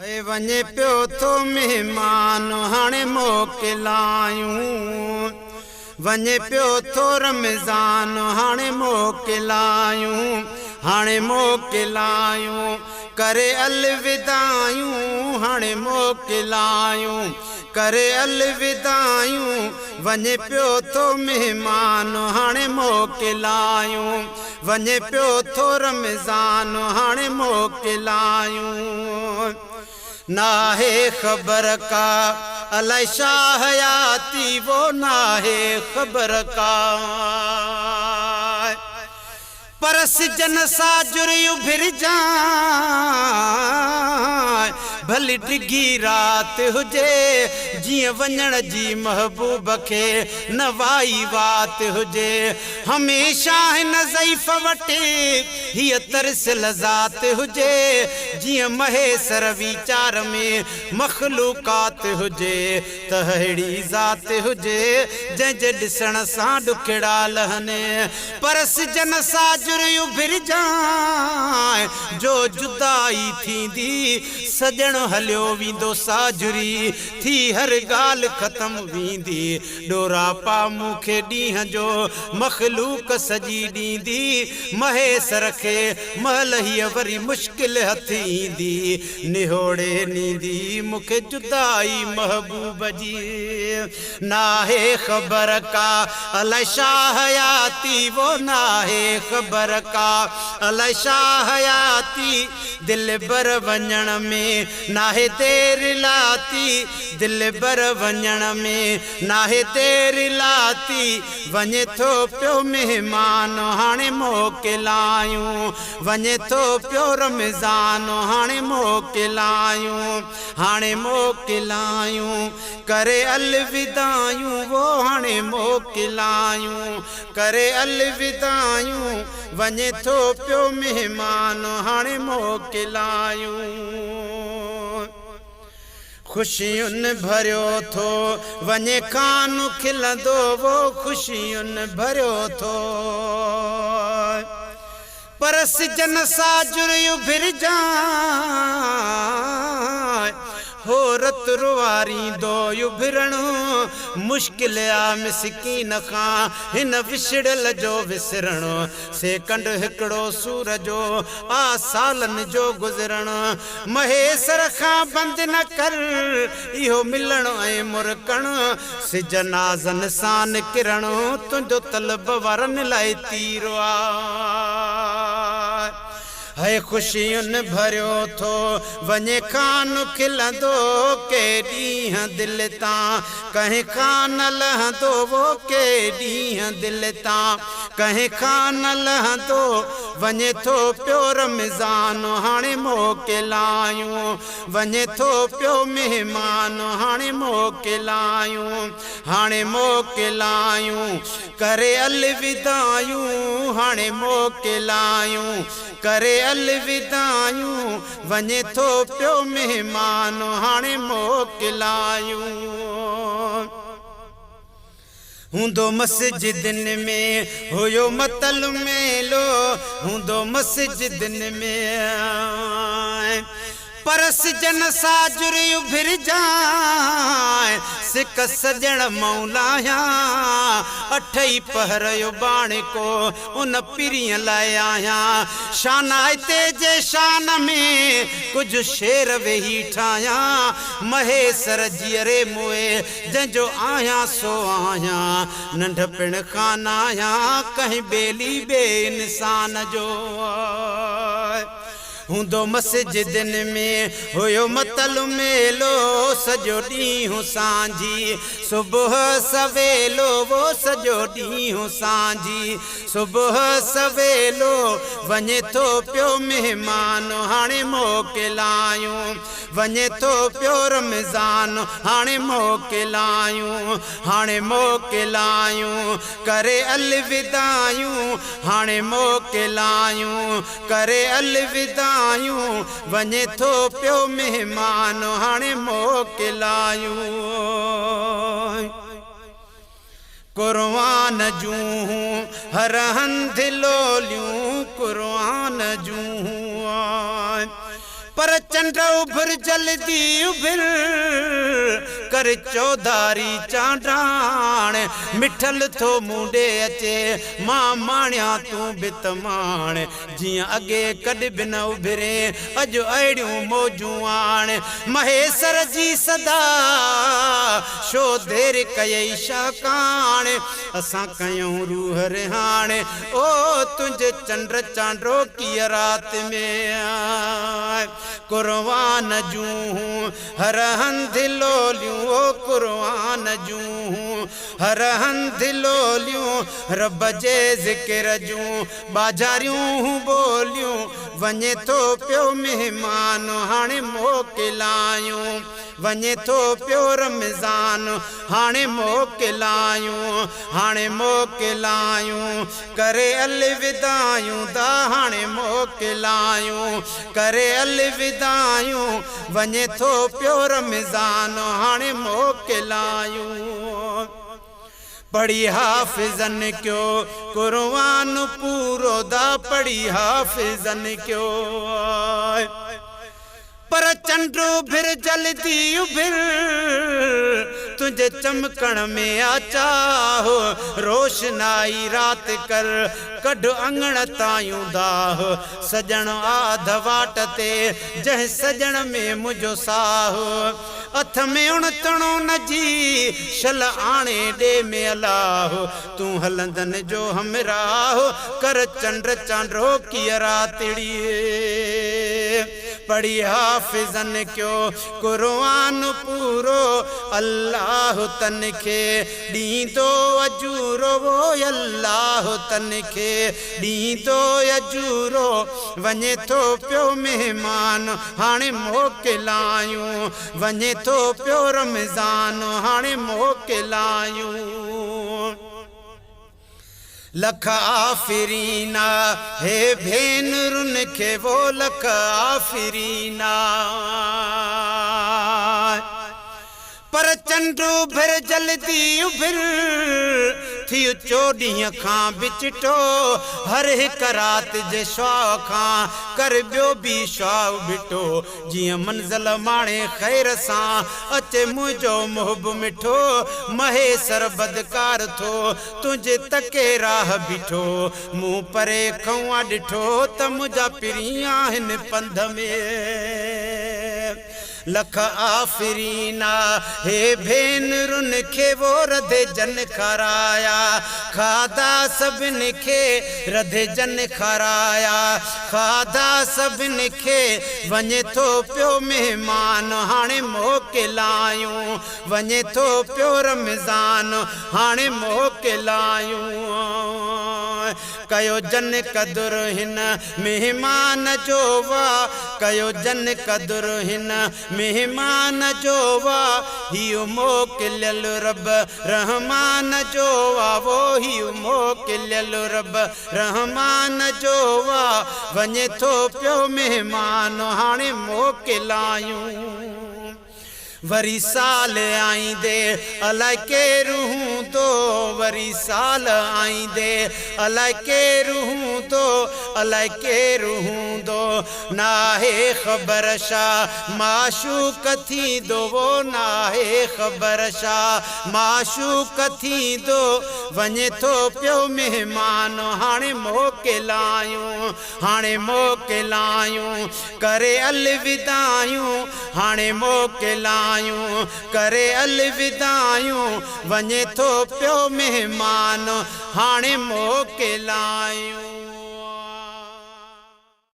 هي وڃي پيو ٿو مهمان هاڻي موڪلايون، وڃي پيو ٿو رمضان هاڻي موڪلايون، هاڻي موڪلايون، ڪري الوداعيون، هاڻي موڪلايون، ڪري الوداعيون، وڃي پيو ٿو مهمان هاڻي موڪلايون، وڃي پيو ٿو رمضان هاڻي موڪلايون. ناهي خبر ڪا الائي شاهه حياتي وو ناهي خبر ڪا پر سجن ساجر اڀرجان ڀلي ڊگهي رات هجي جيئن وڃڻ جي محبوب کي نه وائي وات هجي هميشه هن ضعيف وٽ هيء ترسيل ذات هجي جيئن مهيسر ويچار ۾ مخلوقات هجي ته اهڙي ذات هجي جنهن جي ڏسڻ سان ڏکڙا لهن پر سجن ساجر اڀرجانء جو جدائي ٿيندي سڄڻ هليو ويندو ساجري ٿي هر ڳالهه ختم ويندي ڏوراپا مون کي ڏينهن جو مخلوق سڄي ڏيندي مهيسر کي مهل هيء وري مشڪل هٿ ايندي نهوڙي نيندي مون کي جدائي محبوب جي ناهي خبر ڪا الائي شاهه حياتي وو ناهي خبر ڪا الائي شاهه حياتي دلبر وڃڻ ۾ ناهي دير لاتي دلبر وڃڻ ۾ ناهي دير لاتي وڃي ٿو پيو مهمان هاڻي موڪلايون وڃي ٿو پيو رمضان هاڻي موڪلايون هاڻي موڪلايون ڪري الوداعيون وو هاڻي موڪلايون ڪري الوداعيون وڃي ٿو پيو مهمان هاڻي موڪلايون. خوشين ڀريو ٿو وڃي خان کلندو وو خوشين ڀريو ٿو پر سجن ساجر اڀرجان هو رت روئاريندو اڀرڻ مشڪل آ مسڪين کان هن وڇڙيل جو وسرڻ سيڪنڊ هڪڙو سور جو آ سالن جو گذرڻ مهيسر کان بند نه ڪر اهو ملڻ ۽ مرڪڻ سج نازن سان نڪرڻ تنهنجو طلب وارن لاء تير آ. هي خوشين ڀريو ٿو وڃي خان کلندو ڪي ڏينهن دل تان ڪنهن کان نه لهندو وو ڪي ڏينهن دل تان ڪنهن کان نه لهندو وڃي ٿو پيو رمضان هاڻي موڪلايون وڃي ٿو پيو مهمان هاڻي موڪلايون هاڻي موڪلايون ڪري الوداعيون هاڻي موڪلايون ڪري الوداعيون وڃي ٿو پيو مهمان هاڻي موڪلايون. هوندو مسجدن ۾ هيو متل ميلو هوندو مسجدن ۾. پر سجن ساجر اڀرجانء، سڪ سڄڻ مئون لاهيان، اٺئي پهر اباڻڪو ان پرينء لاء آهيان، شانائتي جي شان ۾ ڪجهه شعر ويهي ٺاهيان، مهيسر جيئري موئي جنهن جو آهيان سو آهيان، ننڍپڻ کان ناهيان ڪنهن ٻيلي ٻئي انسان جو. هوندو مسجدن ۾ هيو متل ميلو سڄو ڏينهن سانجهي صبح سويلو وو سڄو ڏينهن سانجهي صبح سويلو وڃي ٿو پيو مهمان هاڻي موڪلايون وڃي ٿو پيو رمضان هاڻي موڪلايون هاڻي موڪلايون ڪري الوداعيون هاڻي موڪلايون ڪري الوداعيون وڃي ٿو پيو مهمان هاڻي موڪلايون. قرآن جون هر هنڌ لوليون قرآن جون. پر چنڊ اڀر جلدي اڀر، ڪر چوڌاري چانڊاڻ، مٺل ٿو مون ڏي اچي، مان ماڻيان تون به ته ماڻ، جيئن اڳي ڪڏ به نه اڀرين، اڄ اهڙيون موجون آڻ، مهيسر جي صدا، شو دير ڪيئي شاڪاڻ، اسان ڪيون روح رهاڻ، او تنهنجي چنڊ چانڊوڪيء رات ۾. قرآن جون هر هنڌ لوليون او قرآن جون هر هنڌ لوليون رب جي ذڪر جون ٻاجهاريون ٻوليون وڃي ٿو پيو مهمان هاڻي موڪلايون وڃي ٿو پيو رمضان هاڻي موڪلايون هاڻي موڪلايون ڪري الوداعيون دا هاڻي موڪلايون ڪري الوداعيون وڃي ٿو پيو رمضان هاڻي موڪلايون پڙهي حافظن ڪيو قرآن پورو دا پڙهي حافظن ڪيو. پر چنڊ اڀر جلدي اڀر، تنهنجي چمڪڻ ۾ آ چاهه، روشنائي رات ڪر، ڪڍ اڱڻ تايون داهه، سڄڻ آڌ واٽ تي، جنهن سڄڻ ۾ منهنجو ساهه، اٿ ۾ اڻتڻو نه جي، شل آڻي ڏي ۾ الله، تون هلندن جو همراهه، ڪر چنڊ چانڊوڪيء راتڙي. پڙهي حافظن ڪيو قرآن پورو الله تن کي ڏيندو اجورو الله تن کي ڏيندو اجورو وڃي ٿو پيو مهمان هاڻي موڪلايون وڃي ٿو پيو رمضان هاڻي موڪلايون. لک آفرين آ هي ڀينرن کي وو لک آفرين آ پر چنڊ اڀر جلدي اڀر ٿي چوڏهينء کان به چٽو هر هڪ رات جي شعاع کان ڪر ٻيو به شعاع ٻٽو جيئن منزل ماڻي خير سان اچي منهنجو محب مٺو مهيسر بدڪار ٿو تنهنجي تڪي راهه بيٺو مون پري کئون آ ڏٺو ته منهنجا پرين آهن پنڌ ۾. لک آفرين آ هي ڀينرن کي وو رڌي جن کارايا کاڌا سڀن کي رڌي جن کارايا کاڌا سڀن کي وڃي ٿو پيو مهمان هاڻي موڪلايون وڃي ٿو پيو رمضان هاڻي موڪلايون ڪيو جن قدر هن مهمان جو وا ڪيو جن قدر هن مهمان جو وا هيء موڪليل رب رحمان جو وا وو هيء موڪليل رب رحمان جو وا وڃي ٿو پيو مهمان هاڻي موڪلايون. وري سال آئيندي الائي ڪير هوندو وري سال آئيندي الائي ڪير هوندو الائي ڪير هوندو ناهي خبر شا معشوق ٿيندو وو ناهي خبر شا معشوق ٿيندو وڃي ٿو پيو مهمان هاڻي موڪلايون هاڻي موڪلايون ڪري الوداعيون هاڻي موڪلايون ڪري الوداعيون وڃي ٿو پيو مهمان هاڻي موڪلايون.